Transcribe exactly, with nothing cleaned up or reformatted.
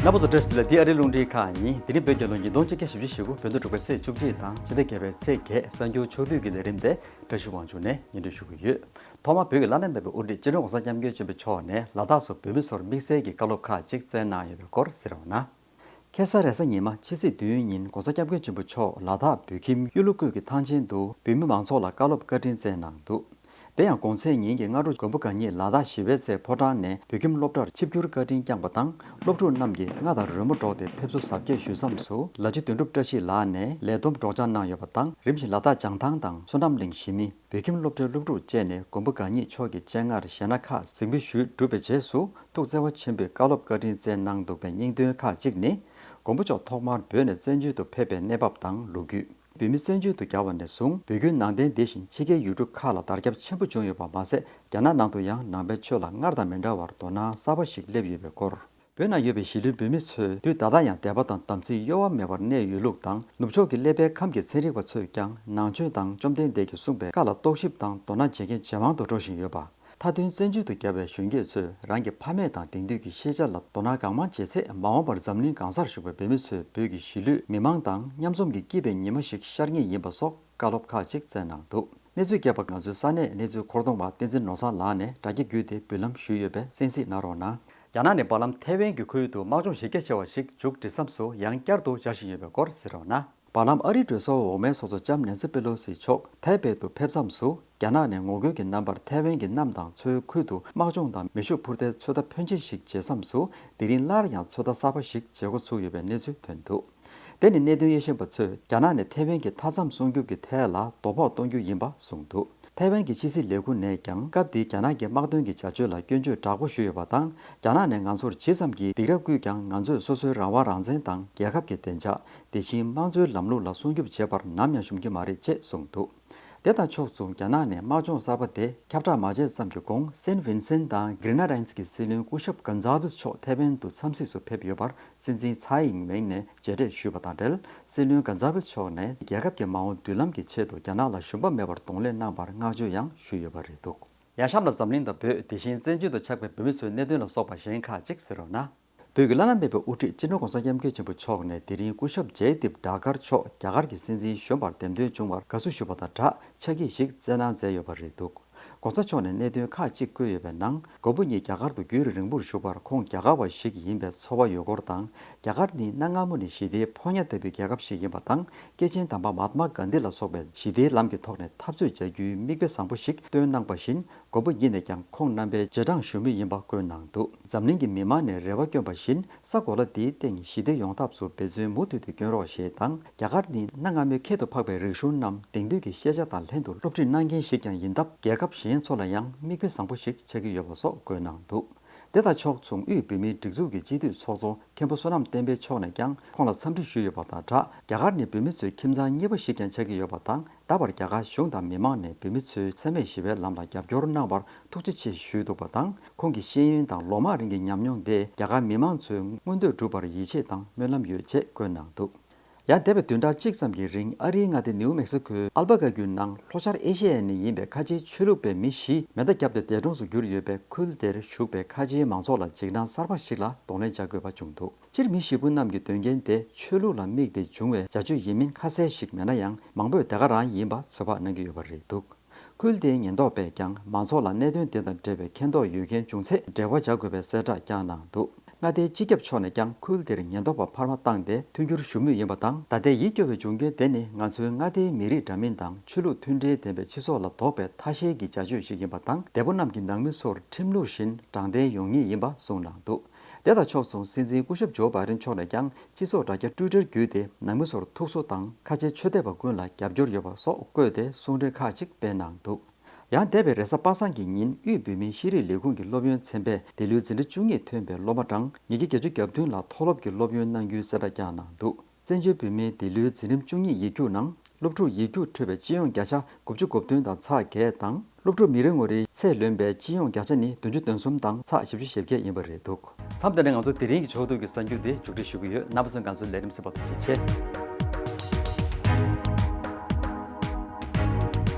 རྣམ་པ་ཚོ་བཀྲ་ཤིས་བདེ་ལེགས། འདི་ཨ་རིའི་རླུང་འཕྲིན་ཁང་ཡིན། འདི་ནི་བོད་རྒྱལ་ལོ་ཉིས་སྟོང་ཆིག་བརྒྱ་བཞི་བཅུ་ཞེ་དགུ། བོད་ཟླ་དྲུག་པའི་ཚེས་བཅུ་གཅིག་དང་ཕྱི་ཟླ་བརྒྱད་པའི་ཚེས་བརྒྱད། གསར་འགྱུར་ཕྱོགས་བསྡུས་ཀྱི་ལས་རིམ་དེ་བཀྲ་ཤིས་དབང་ཕྱུག་ནས་སྙན་སྒྲོན་ཞུ་གི་ཡོད། ཐོག་མར་བོད་ཀྱི་བླ་ན་མེད་པའི་དབུ་ཁྲིད་སྤྱི་ནོར་༸གོང་ས་༸སྐྱབས་མགོན་ཆེན་པོ་མཆོག་ནས་ལ་དྭགས་སུ་བོད་མི་ཚོར་དམིགས་བསལ་གྱི་བཀའ་སློབ་ཁག་ཅིག་བསྩལ་གནང་ཡོད་པའི་སྐོར་གསན་རོགས་གནང་། ཁ་སང་རེས་གཟའ་ཉི་མ་ཕྱི་ཚེས་བདུན་ཉིན་༸གོང་ས་༸སྐྱབས་མགོན་ཆེན་པོ་མཆོག་ལ་དྭགས་བོད་ཁྱིམ་གཡུ་ལོ་ཀུན་གྱི་ཐང་ཆེན་དུ་བོད་མི་མང་ཚོགས་ལ་བཀའ་སློབ་བཀའ་དྲིན་བསྩལ་གནང་འདུག། དེ་ཡང་གུང་སེང་ཉིན་གྱི་སྔ་དྲོ་མགོན་པོ་གང་ཉིད་ལ་དྭགས་ཞི་བའི་རྩེ་ཕོ་བྲང་ནས་བོད་ཁྱིམ་སློབ་གྲྭར་ཆིབས་བསྒྱུར་བཀའ་དྲིན་བསྐྱངས་པ་དང་། སློབ་ཕྲུག་རྣམས་ཀྱིས་རྔ་དང་རོལ་མོ་སྒྲོག་སྟེ་ཕེབས་བསུ་གཟབ་རྒྱས་ཞུས་མཚམས་སུ་ལ་ཕྱི་དོན་གྲུབ་བཀྲ་ཤིས་ལགས་ནས་ལས་བསྡོམས་སྒྲོག་སྦྱང་གནང་ཡོད་པ་དང་། རིམ་བཞིན་ལ་དྭགས་བྱང་ཐང་དང་བསོད་ནམས་གླིང་གཞི་མི་བོད་ཁྱིམ་སློབ་གྲྭའི་སློབ་ཕྲུག་བཅས་ནས་མགོན་པོ་གང་ཉིད་མཆོག་གི་སྤྱན་སྔར་གཞས་སྣ་ཁག་གཟིགས་འབུལ་ཞུས་གྲུབ་པའི་རྗེས་སུ། ཐུགས་བརྩེ་བ་ཆེན་པོས་བཀའ་སློབ་བཀའ་དྲིན་བསྩལ་གནང་འདུག་པའི་སྙིང་དོན་ཁག་ཅིག་ནི། མགོན་པོ་མཆོག་ཐོག་མར་བོད་ནས་བཙན་བྱོལ་དུ་ཕེབས་པའི་གནས་བབ་དང་ལོ་རྒྱུས། བོད་མི་བཙན་བྱོལ་དུ་གྱར་བ་ནས་བཟུང་བོད་བརྒྱུད་ནང་བསྟན་དེ་བཞིན་ཕྱི་རྒྱལ་ཡུལ་གྲུ་ཁག་ལ་དར་ཁྱབ་ཆེན་པོ་བྱུང་ཡོད་པ་མ་ཟད། རྒྱ་ནག་ནང་དུ་ཡང་ནང་པའི་ཆོས་ལ་སྔར་དང་མི་འདྲ་བར་དོ་སྣང་གསར་པ་ཞིག་སླེབས་ཡོད་པའི་སྐོར། བོད་ནང་ཡོད་པའི་གཞིས་ལུས་བོད་མི་ཚོས་དུས་ད་ལྟ་ཡང་དད་པ་དང་དམ་ཚིག་གཡོ་བ་མེད་པར་གནས་ཡོད་ལུགས་དང་། ནུབ་ཕྱོགས་ཀྱི་ཀླད་པའི་ཁམས་ཀྱི་ཚན་རིག་པ་ཚོས་ཀྱང་ནང་ཆོས་དང་བཅོམ་ལྡན་འདས་ཀྱིས་གསུངས་པའི་བཀའ་ལ་རྟོག་ཞིབ་དང་དོ་སྣང་བྱེད་མཁན་ཇེ་མང་དུ་འགྲོ་བཞིན་ཡོད་པ། མཐའ་དོན་བཙན་བྱོལ་དུ་གྱར་བའི་གཞོན་སྐྱེས་ཚོས་རང་གི་ཕ་མེས་དང་དེང་དུས་ཀྱི་ཤེས་བྱ་ལ་དོ་སྣང་གང་མང་བྱེད་ཚེ། མ་འོངས་པར་འཛམ་གླིང་གང་སར་བཞུགས་པའི་བོད་མི་ཚོས་བོད་ཀྱི་གཞིས་ལུས་མི་མང་དང་མཉམ་འཛོམས་ཀྱིས་སྐྱིད་པའི་ཉི་མ་ཞིག་ཤར་ངེས་ཡིན་པ་སོགས་བཀའ་སློབ་ཁག་ཅིག་བསྩལ་གནང་འདུག། གནས་ཚུལ་རྒྱས་པ་ང་ཚོའི་ས་གནས་གནས་ཚུལ་མཁོ་གཏོང་བ་བསྟན་འཛིན་ནོར་བཟང་ལགས་ནས་དྲ་རྒྱ་བརྒྱུད་དེ་འབུལ་ལམ་ཞུས་ཡོད་པས་གསན་གཟིགས་གནང་རོགས་གནང་། རྒྱ་ནག་ནས་བར་ལམ་ཐའེ་ཝན་གྱི་ཁུལ་དུ་དམག་སྦྱོང་གཞི་རྒྱ་ཆེ་བ་ཞིག་མཇུག་སྒྲིལ་མཚམས་སུ་ཡང་བསྐྱར་དུ་འབྱར་བཞིན་ཡོད་པའི་སྐོར་གཟིགས་རོགས་གནང་། བར་ལམ་ཨ་རིའི་འགྲོ་སོང་འོག་མའི་ཚོགས་གཙོ་ལྕམ་ནེན་སི་པེ་ལོ་སི་མཆོག་ཐའེ་པེ་དུ་ཕེབས་མཚམས་སུ། རྒྱ་ནག་ནས་ངོ་རྒོལ་གྱི་རྣམ་པར་ཐའེ་ཝན་གྱི་གནམ་དང་མཚོའི་ཁུལ་དུ་དམག་སྦྱོང་དང་མེ་ཤུགས་འཕུར་མདེལ་ཚོད་ལྟ་ཕོན་ཆེ་ཞིག་བྱེད་མཚམས་སུ། དེ་རིང་སླར་ཡང་ཚོད་ལྟ་གསར་པ་ཞིག་བྱེད་འགོ་ཚུགས་ཡོད་པའི་གནས་ཚུལ་ཐོན་འདུག། དེ་ནི་གནད་དོན་དབྱེ་ཞིབ་པ་ཚོས་རྒྱ་ནག་ནས་ཐའེ་ཝན་གྱི་མཐའ་མཚམས་སྲུང་སྐྱོབ་ཀྱི་ཐད་ལ་དོ་ཕོག་གཏོང་རྒྱུ་ཡིན་པ་གསུངས་འདུག། ཐའེ་ཝན་གྱི་ཕྱི་སྲིད་ལས་ཁུངས་ནས་ཀྱང་སྐབས་འདིའི་རྒྱ་ནག་གི་དམག་དོན་གྱི་བྱ་སྤྱོད་ལ་སྐྱོན་བརྗོད་དྲག་པོ་ཞུས་ཡོད་པ་དང་། རྒྱ་ནག་ནས་ང་ཚོར་ཇི་ཙམ་གྱིས་སྡིགས་ར་བསྐུལ་ཀྱང་། ང་ཚོས་སོ་སོའི་རང་དབང་རང་བཙན་དང་རྒྱལ་ཁབ་ཀྱི་བདེ་འཇགས། དེ་བཞིན་དམངས་གཙོའི་ལམ་ལུགས་ལ་སྲུང་སྐྱོབ་བྱེད་པར་ནམ་ཡང་ཞུམ་གྱི་མ་རེད་ཅེས་གསུངས་འདུག། དེ་དང་ཕྱོགས་མཚུངས། རྒྱ་ནག་ནས་དམག་སྦྱོང་གསར་པ་དེ་ཁྱབ་བསྒྲགས་མ་བྱས་ཙམ་གྱི་གོང་། སེན་ཝིན་སེན་དང་གྷི་རེ་ན་ཌ་ཡིན་སི་གྱི་སྲིད་བློན་སྐུ་ཞབས་གན་ཛ་ཝེས་མཆོག་ཐའེ་ཝན་དུ་འཚམས་གཟིགས་སུ་ཕེབས་ཡོད་པར། སྲིད་འཛིན་ཚའེ་ཨིང་ཝེང་ནས་མཇལ་འཕྲད་ཞུས་པ་དང་འབྲེལ། སྲིད་བློན་གན་ཛ་ཝེས་མཆོག་ནས་རྒྱལ་ཁབ་ཀྱི་མ་འོངས་མདུན་ལམ་གྱི་ཆེད་དུ་རྒྱ་ནག་ལ་ཞུམ་པ་མེད་པར་གདོང་ལེན་གནང་བར་བསྔགས་བརྗོད་ཡང་ཞུས་ཡོད་པ་རེད་འདུག། ཡང་གཤམ་ལ་འཛམ་གླིང་དང་བོད། དེ་བཞིན་བཙན་བྱོལ་དུ་ཆགས་པའི་བོད་མི་ཚོའི་གནད་དོན་ལ་སོགས་པ་གཞན་ཁག་ཅིག་གཟིགས་རོགས་གནང་། བོད་ཀྱི་བླ་ན་མེད་པའི་དབུ་ཁྲིད་སྤྱི་ནོར་༸གོང་ས་༸སྐྱབས་མགོན་ཆེན་པོ་མཆོག་ནས་དེ་རིང་སྐུ་ཞབས་ཇེ་དིབ་ཌ་གར་མཆོག་རྒྱ་གར་གྱི་སྲིད་འཛིན་གཞོན་པར་འདེམས་ཐོན་བྱུང་བར་དགའ་བསུ་ཞུས་པ་དང་སྦྲགས། ཕྱག་བགྱིས་ཤིག་བསྩལ་གནང་མཛད་ཡོད་པ་རེད་འདུག། ༸གོང་ས་མཆོག་ནས་གནད་དོན་ཁག་ཅིག་བཀོད་ཡོད་པའི་ནང་། མགོན་པོ་ཉིད་རྒྱ་གར་དུ་རྒྱུན་རིང་པོར་བཞུགས་པར། ཁོང་རྒྱ་གར་བ་ཞིག་ཡིན་པའི་ཚོར་བ་ཡོད་སྐོར་དང་། རྒྱ་གར་ནི་གནའ་སྔ་མོ་ནས་ཞི་བདེའི་ཕོ་ཉ་ལྟ་བུའི་རྒྱལ་ཁབ་ཞིག་ཡིན་པ་དང་། སྐྱེས་ཆེན་དམ་པ་མཱ་ཏི་མ་གྷན་དྷི་ལ་སོགས་པས་ཞི་བདེའི་ལམ་གྱི་ཐོག་ནས་འཐབ་རྩོད་བྱ་རྒྱུའི་མིག་དཔེ་བཟང་པོ་ཞིག་སྟོན་གནང་པ་བཞིན། མགོན་པོ་ཉིད་ནས་ཀྱང་ཁོང་རྣམ་པའི་རྗེས་འབྲང་ཞུ་མུས་ཡིན་པ་བཀོད་གནང་འདུག། འཛམ་གླིང་གི་མི་མང་ནས་རེ་བ་བསྐྱོན་པ་བཞིན། ས་གོ་ལ་འདིའི་སྟེང་ཞི་བདེ་ཡོང་ཐབས་སུ་འབད་བརྩོན་མུ་མཐུད་དུ་བསྐྱོན་རོགས་ཞེས་དང་། རྒྱ་གར་ནི་གནའ་སྔ་མོའི་ཁྱད་དུ་འཕགས་པའི་རིག་གཞུང་རྣམས་དེང་དུས་ཀྱི་ཤེས་བྱ་དང་ལྷན་དུ་སློབ་ཁྲིད་གནང་མཁན་ཞིག་ཀྱང་ཡིན་སྟབས། རྒྱལ་ཁབ་གཞན་ཚོ་ལ་ཡང་མིག་དཔེ་བཟང་པོ་ཞིག་ཆགས་ཀྱི་ཡོད་པ་སོགས་བཀོད་གནང་འདུག། དེ་དང་ཕྱོགས་མཚུངས། དབུས་བོད་མིའི་སྒྲིག་འཛུགས་ཀྱི་སྤྱི་འཐུས་ཚོགས་གཙོ་མཁན་པོ་བསོད་ནམས་བསྟན་འཕེལ་མཆོག་ནས་ཀྱང་ཁོང་ལ་འཚམས་འདྲི་ཞུས་ཡོད་པ་དང་སྦྲགས། རྒྱ་གར་ནི་བོད་མི་ཚོའི་ཁྱིམ་ཚང་གཉིས་པ་ཞིག་ཀྱང་ཆགས་ཀྱི་ཡོད་པ་དང་། ད་བར་རྒྱ་གར་གཞུང་དང་མི་མང་ནས་བོད་མི་ཚོའི་འཚེ་མེད་ཞི་བའི་ལམ་ལ་རྒྱབ་སྐྱོར་གནང་བར་ཐུགས་རྗེ་ཆེ་ཞུས་འདུག་པ་དང་། ཁོང་གི་ཤེས་ཡོན་དང་ལོ་མང་རིང་གི་ཉམས་མྱོང་དེ་རྒྱ་གར་མི་མང་ཚོའི་མངོན་འདོད་སྒྲུབ་པར་ཡིད་ཆེས་དང་སྨོན་ལམ་ཡོད་ཅེས་བཀོད་གནང་འདུག། ཡང་འདས་པའི་བདུན་ཕྲག་གཅིག་ཙམ་གྱི་རིང་། ཨ་རིའི་མངའ་སྡེ་ནིའུ་མེག་སི་ཁོའི་ཨལ་བྷ་ག་རྒྱུད་ནང་ལྷོ་ཤར་ཨེ་ཤེ་ཡ་ནས་ཡིན་པའི་ཁ་ཆེའི་ཆོས་ལུགས་པའི་མི་བཞིས་མེ་མདའ་བརྒྱབ་སྟེ་འདས་གྲོངས་སུ་གྱུར་ཡོད་པའི་ཁུལ་དེར་བཞུགས་པའི་ཁ་ཆེའི་མང་ཚོགས་ལ་འཇིགས་སྣང་གསར་པ་ཞིག་ལ་གདོང་ལེན་བྱ་དགོས་པ་བྱུང་འདུག། སྤྱིར་མི་བཞི་པོ་རྣམས་ཀྱི་དོན་རྐྱེན་དེ་ཆོས་ལུགས་ལ་དམིགས་ཏེ་བྱུང་བའི་བྱ་སྤྱོད་ཡིན་མིན་ཁ་གསལ་ཞིག་མེད་ན་ཡང་། མང་པོས་དེ་ག་རང་ཡིན་པ་ཚོད་དཔག་གནང་གི་ཡོད་པ་རེད་འདུག། ཁུལ་དེའི་ཉེན་རྟོག་པས་ཀྱང་མང་ཚོགས་ལ་གནད་དོན་དེ་དང་འབྲེལ་བའི་མཁྱེན་རྟོགས་ཡོད་མཁན་བྱུང་ཚེ་འབྲེལ་བ་བྱ་དགོས་པའི་གསལ་བསྒྲགས་བསྐྱངས་གནང་འདུག། མངའ་སྡེའི་སྤྱི་ཁྱབ་མཆོག་ནས་ཀྱང་ཁུལ་དེར་ཉེན་རྟོག་པ་འཕར་མ་བཏང་སྟེ་མཐུན་འགྱུར་ཞུ་མུས་ཡིན་པ་དང་། ད་ལྟའི་ཡིད་སྐྱོ་བའི་འབྱུང་རྐྱེན་དེ་ནི་ང་ཚོའི་མངའ་སྡེའི་མི་རིགས་འདྲ་མིན་དང་ཆོས་ལུགས་མཐུན་སྒྲིལ་ལྡན་པའི་སྤྱི་ཚོགས་ལ་ལྡོག་པའི་ཐ་ཤལ་གྱི་བྱ་སྤྱོད་ཞིག་ཡིན་པ་དང་། འདས་པོ་རྣམས་ཀྱི་ནང་མི་ཚོར་ཁྲིམས་ལུགས་བཞིན་དྲང་བདེན་ཡོང་ངེས་ཡིན་པ་གསུངས་གནང་འདུག། དེ་དང་ཕྱོགས་མཚུངས། སྲིད་འཛིན་སྐུ་ཞབས་ཇོ་བྷའི་ཌེན་མཆོག་ནས་ཀྱང་སྤྱི་ཚོགས་དྲ་རྒྱ་ཊུའི་ཊར་བརྒྱུད་དེ་ནང་མི་ཚོར་ཐུགས་གསོ་དང་། ཁ་ཆེའི་ཆོས་དད་པ་ཀུན་ལ་རྒྱབ་སྐྱོར་ཡོད་པ་སོགས་བཀོད་དེ་གསུང་འཕྲིན་ཁག་ཅིག་སྤེལ་གནང་འདུག། ཡང་འདས་པའི་རེས་གཟའ་པ་སངས་ཀྱི་ཉིན་དབུས་བོད་མིའི་ཤེས་རིག་ལས་ཁུངས་ཀྱི་སློབ་ཡོན་ཚན་པས་འདི་ལོའི་འཛིན་གྲྭ་བཅུ་གཉིས་ཐོན་པའི་སློབ་མ་གྲངས་ཉིས་བརྒྱ་བརྒྱད་ཅུ་གྱ་བདུན་ལ་མཐོ་སློབ་ཀྱི་སློབ་ཡོན་གནང་རྒྱུའི་གསལ་བསྒྲགས་བསྐྱངས་གནང་འདུག། བཙན་བྱོལ་བོད་མིའི་འདི་ལོའི་འཛིན་རིམ་བཅུ་གཉིས་ཡིག་རྒྱུགས་ནང་སློབ་ཕྲུག་ཡིག་རྒྱུགས་འཕྲོད་པའི་སྤྱི་ཡོངས་བརྒྱ་ཆ་དགུ་བཅུ་གོ་བདུན་དང་ཚེག་བརྒྱད་དང་། སློབ་ཕྲུག་མི་རེ་ངོ་རེའི་ཚད་ལོན་པའི་སྤྱི་ཡོངས་བརྒྱ་ཆ་ནི་བདུན་ཅུ་དོན་གསུམ་དང་ཚེག་བཞི་བཅུ་ཞེ་བརྒྱད་ཡིན་པ་རེད་འདུག། མཚམས་འདི་ནས་ང་ཚོ་དེ་རིང་གི་ཕྱོགས་བསྡུས་ཀྱི་གསར་འགྱུར་འདི་མཇུག་སྒྲིལ་ཞུ་གི་ཡོད། རྣམ་པ་ཚོས་ང་ཚོའི་ལས་རིམ་གསན་པར་ཐུགས་རྗེ་ཆེ།